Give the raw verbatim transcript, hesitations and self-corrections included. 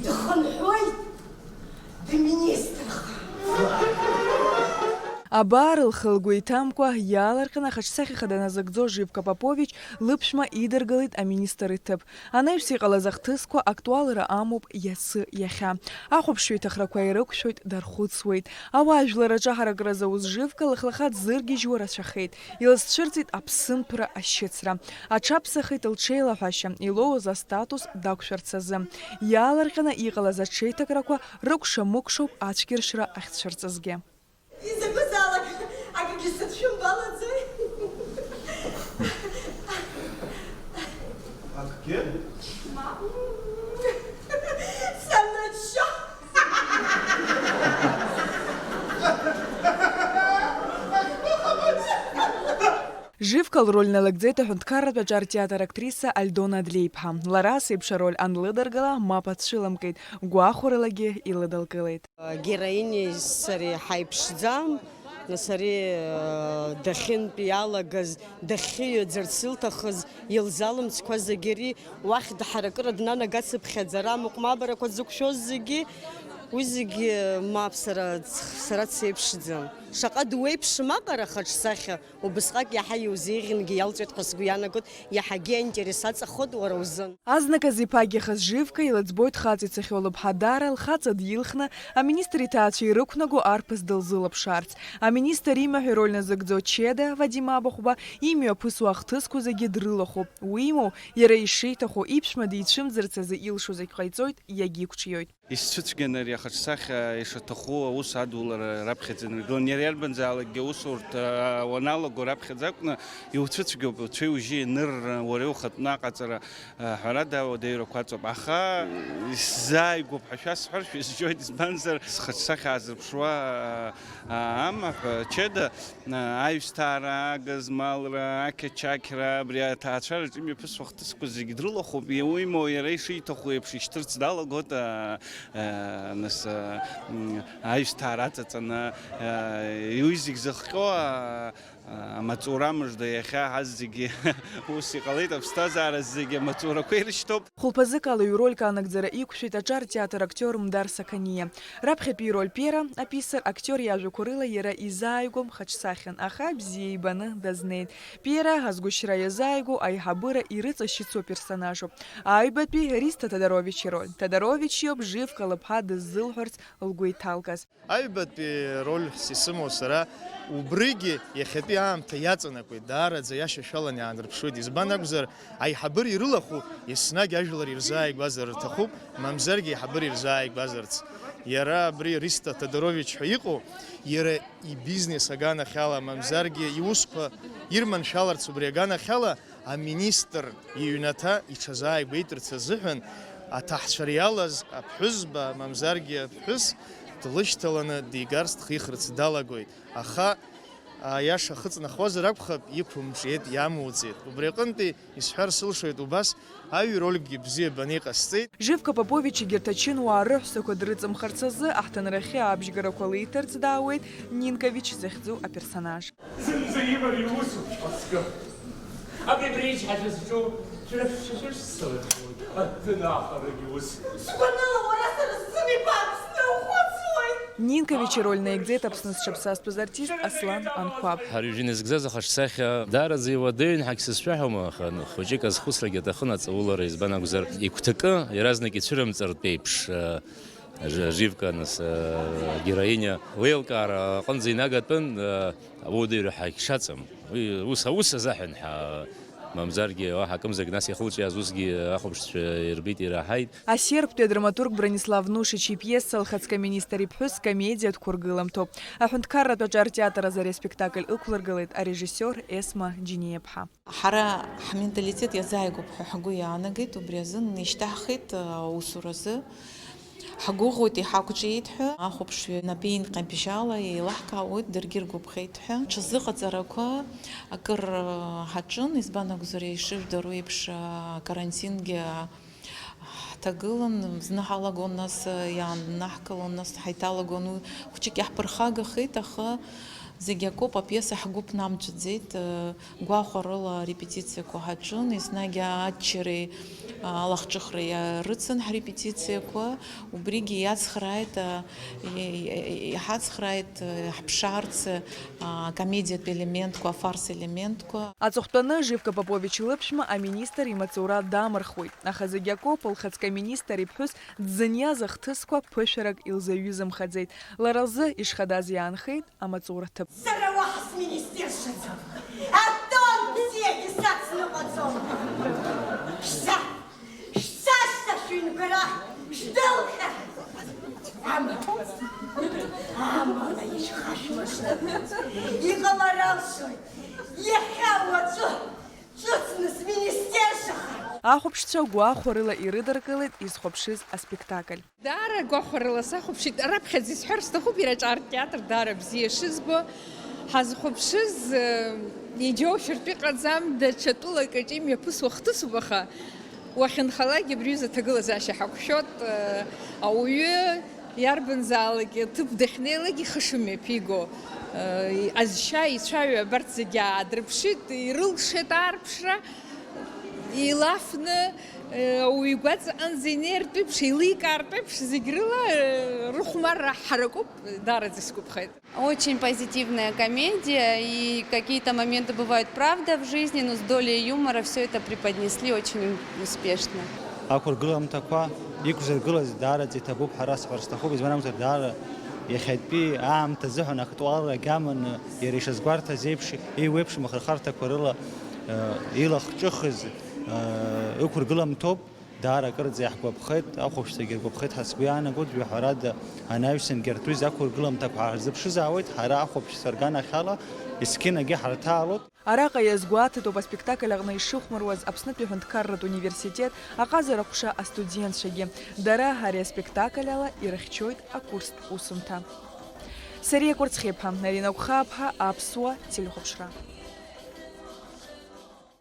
Дхынҳәуеит, дминистрхар. Абар, лхы лгәы иҭамкәа, иаалырҟьаны ахаҿсахьа хада назыгӡо Живка Попович лыԥшәма идыргылеит аминистр иҭыԥ. Анаҩс иҟалаз ахҭысқәа актуалра амоуп иацы иахьа. Ахәаԥшҩы иҭахрақәа ирықәшәоит, дархәыцуеит. Ауаажәлар аҿаҳаракразы аус Живка лыхлаха дзыргьежьуа рацәахеит. Илызцәырҵит аԥсымҭәра ашьыцра. Аҽаԥсахит лҽеилаҳәашьа, илоуз астатус дақәшәарц азы. Иаалырҟьаны иҟалаз аҽеиҭакрақәа рыкәша-мыкәшоуп ацәгьаршра ахьцәырҵызгьы. Изакәызаалак акгьы сыцәшәымбалаӡои? Акгьы? Мап. Саныччо. Живка лроль налагӡеит аҳәынҭқарратә аҿар театр актриса Альдона Адлеиԥҳа. Лара асеиԥш ароль анлыдыргыла, мап ацәылымкит, гәахәаралагьы илыдылкылеит. Героинеи сареи ҳаиԥшӡам, нас ари, э, дахьынтәи иалагаз, дахьыҩаӡарц илҭахыз, илзалымцқәа зегьы ари уахь дҳаракыра днанагацыԥхьаӡа, амыҟәмабарақәа дзықәшәоз зегьы, уи зегьы мап, сара, сара дсеиԥшӡам. Шаҟа дуеиԥшым аҟара хаҿсахьа, убысҟак иаҳа иузеиӷьынгьы иалҵуеит ҳәа сгәы иаанагоит, иаҳагьы аинтерес аҵахоит уара узын. Азныказ иԥагьахаз Живка илыӡбоит хаҵа ицахьоу лыԥҳа Дара лхаҵа дилхны, аминистр иҭаацәа ирықәнаго арԥыс дылзылаԥшаарц. Аминистр имаҳә ироль назыгӡо Чеда Вадим Абахәба имҩаԥысуа ахҭысқәа зегьы дрылахәуп. Уимоу, иара ишиҭаху, иԥшәма дицәымӡырц азы илшо зегь ҟаиҵоит, иагьиқәҿиоит. Исцәыцәгьан ари ахаҿсахьа ишаҭаху аус адулара раԥхьаӡа инаргылан. Иара иарбанзаалакгьы аусурҭа уаналаго раԥхьаӡа акәны иуцәыцәгьоуп, уцәеи-ужьи ианырра, уара иухатәны аҟаҵара, ҳәарада, ауадаҩрақәа аҵоуп. Аха исзааигәоуп ҳәа шәасҳәар шәызжьоит, избанзар, схаҿсахьа аазырԥшуа амаҳә Чеда, аҩсҭаара, агызмалра, ақьачақьра, абри аҭаацәараҿы имҩаԥысуа ахҭысқәа зегьы дрылахәуп, уимоу иара ишиҭаху еиԥш ишьҭырц далагоит, а, а, нас, а, м, аҩсҭаара аҵаҵаны, а, уи зегь зыхҟьо, а, а, амаҵура мыжда иахьа ҳазегьы ус иҟалеит, аԥсҭазаара зегьы амаҵурақәа ирышьҭоуп. Хәылԥазык ала ҩ-рольк анагӡара иқәшәеит аҿар театр актиор Мдар Сақаниа. Раԥхьатәи ироль Пиера, аписар, актиор иажәақәа рыла иара изааигәам хаҿсахьан, аха бзиа ибаны дазнеит. Пиера, ҳазгәышьра иазааигәоу аиҳабыра ирыҵашьыцуа персонажуп. Аҩбатәи Ристо Тодорович ироль. Тодорович иоуп Живка лыԥҳа дыззылҳәарц лгәы иҭалгаз. Аҩбатәи рольс исымоу сара убригьы иахьатәи аамҭа иаҵанакуеит, даараӡа иашьашәаланы иаанрыԥшуеит. Избан акәзар, аиҳабыра ирылахәу еснагь ажәлар ирзааигәазар рҭахуп, мамзаргьы аиҳабыра ирзааигәазарц. Иара абри Ристо Тодорович ҳәа иҟоу, иара ибизнес аганахьала, мамзаргьы иусқәа ирманшәаларц убри аганахьала, аминистр иҩнаҭа иҽазааигәеиҭарц азыҳәан, аҭаҳцәа иалаз аԥҳәызба, мамзаргьы аԥҳәыс, длышьҭаланы дигарц, дхихырц далагоит. Аха, аиаша ахы ҵнахуазар акәхап, иқәымҿиеит, иамуӡеит. Убри аҟынтәи исҳәар сылшоит убас, аҩ-рольгьы бзиа баны иҟасҵеит. Живка Попович егьырҭ ачынуаа рыҳәсақәа дрыҵымхарц азы аҳҭынрахьы абжьгарақәа лиҭарц даауеит Нинкович захьӡу аперсонаж. Зынӡа имариоу усуп, ҳаскы. Абри абри ичҳашьа зҿу шәара шәшәышәсалахуеит. Аҭынааҳарагьы ус. Сгәаныла, уара сара сзын ибааԥсны ухәыцуеит! Нинкович ироль наигӡеит Аԥсны зҽаԥсазтәыз артист Аслан Анқәаб. Ҳара ижәны изгӡаз ахаҿсахьа даараӡа иуадаҩын ҳәагь сызшәаҳәом, аха хәыҷык азхәыцрагьы аҭахын аҵаулара, избан акәзар, игәҭакы иаразнак ицәырымҵартә еиԥш, Ж-, Живка, нас, э, героиня леилкаара аҟынӡа инагатәын, э, ауадаҩра ҳагьшаҵам. Уи ус аус азыҳәан ҳа-, мамзаргьы уаҳа акымзарак нас иахылҿиааз усгьы ахәаԥшцәа ирбеит, ираҳаит. Асербтәи адраматург Бронислав Нушич ипиеса Лхаҵкы аминистр иԥҳәыс комедиатә қәыргыламҭоуп. Аҳәынҭқарратә аҿар театр азы ари аспектакль ықәлыргылеит арежиссиор Есма Џьениаԥҳа. Ҳара ҳменталитет иазааигәоуп ҳәа ҳгәы иаанагеит, убри азын ишьҭаҳхит аусуразы. Ҳгәыӷуеит, иҳақәҿиеит ҳәа, ахәаԥшҩы напеинҟьабжьала еилаҳкаауеит, даргьы иргәаԥхеит ҳәа. Ҽазыҟаҵарақәа акыр ҳаҿын, избан акәзар, ишыжәдыруа еиԥш, акарантингьы ҳҭагылан, зны ҳалагон, нас иаанаҳкылон, нас ҳаиҭалагон, уи хәыҷык иаҳԥырхагахеит, аха Зегь акоуп, апиеса ҳгәы ԥнамҵәаӡеит, гәахәарыла арепетициақәа ҳаҿын, еснагь аччареи алахҿыхреи иарыцын ҳрепетициақәа, убригьы иацхрааит, иҳацхрааит ҳԥшаарц акомедиатә елементқәа, афарс елементқәа. Аҵыхәтәаны Живка Попович лыԥшәма аминистр имаҵура дамырхуеит, аха зегь акоуп, лхаҵкы аминистр иԥҳәыс дзыниаз ахҭысқәа ԥышәарак илзаҩызамхаӡеит. Лара лзы ишхадаз иаанхеит амаҵура ҭыԥ. Сара уаҳа сминистершаӡам. Атон бзиагьы сацныҟәаӡом. Шәца, шәца, шәца шәыҩнгәара шәдәылҟьа. Амала, амала ишәхашәмыршҭын. Иҟалар алшоит. Иахьа уаҵәы ҿыцны сминистершахар. Ахәаԥшцәа гәахәарыла ирыдыркылеит изхәаԥшыз аспектакль. Даара гәахәарыла сахәаԥшит, раԥхьаӡа исҳәар сҭахуп, иара аҿар театр даара бзиа шызбо. Ҳазхәаԥшыз, э, иџьоушьартә иҟаӡам, даҽа тәылак аҿы имҩаԥысуа хҭысуп, аха уахьынхалак абри аҩыза аҭагылазаашьа ҳақәшәот, э, ауаҩы иарбанзаалак аҭыԥ дахьнеилак ихы шымҩаԥиго, э, азшьа ицәаҩа абарҭ зегьы аадырԥшит, ирылшеит аарԥшра. Илафны, э, ауаҩы игәаҵаҟынӡа инеиртә еиԥш, еиликаартә еиԥш, зегь рыла, э, рыхәмарра ҳаракуп, даараӡа исгәаԥхеит. Очень позитивная комедия, и какие-то моменты бывают, правда, в жизни, но с долей юмора всё это преподнесли очень успешно. Ақәыргыламҭақәа иқәзыргылаз даараӡа иҭабуп ҳәа расҳәар сҭахуп, избан акәзар, даара иахьатәи аамҭа азыҳәан актуалрагьы аманы, иара ишазгәарҭаз еиԥш, еиуеиԥшым ахырхарҭақәа рыла, э, илахҿыхыз, э, ықәыргыламҭоуп. Даара акырӡа иаҳгәаԥхеит, ахәаԥшцәагьы ргәаԥхеит ҳәа сгәы иаанагоит, жәаҳәарада, анаҩсангьы арҭ уи зақәыргыламҭақәа ҳарзыԥшызаауеит, ҳара ахәаԥшцәа рганахьала есқьынагьы ҳарҭаалоит. Араҟа иазгәаҭатәуп аспектакль аҟны ишыхәмаруаз Аԥснытәи аҳәынҭқарратә университет аҟазара ҟәша астудентцәагьы. Дара ари аспектакль ала ирыхьчоит акурстә усумҭа. Сариа Кәарцхиԥҳа, Арина Гәхааԥҳа, Аԥсуа телехәаԥшра.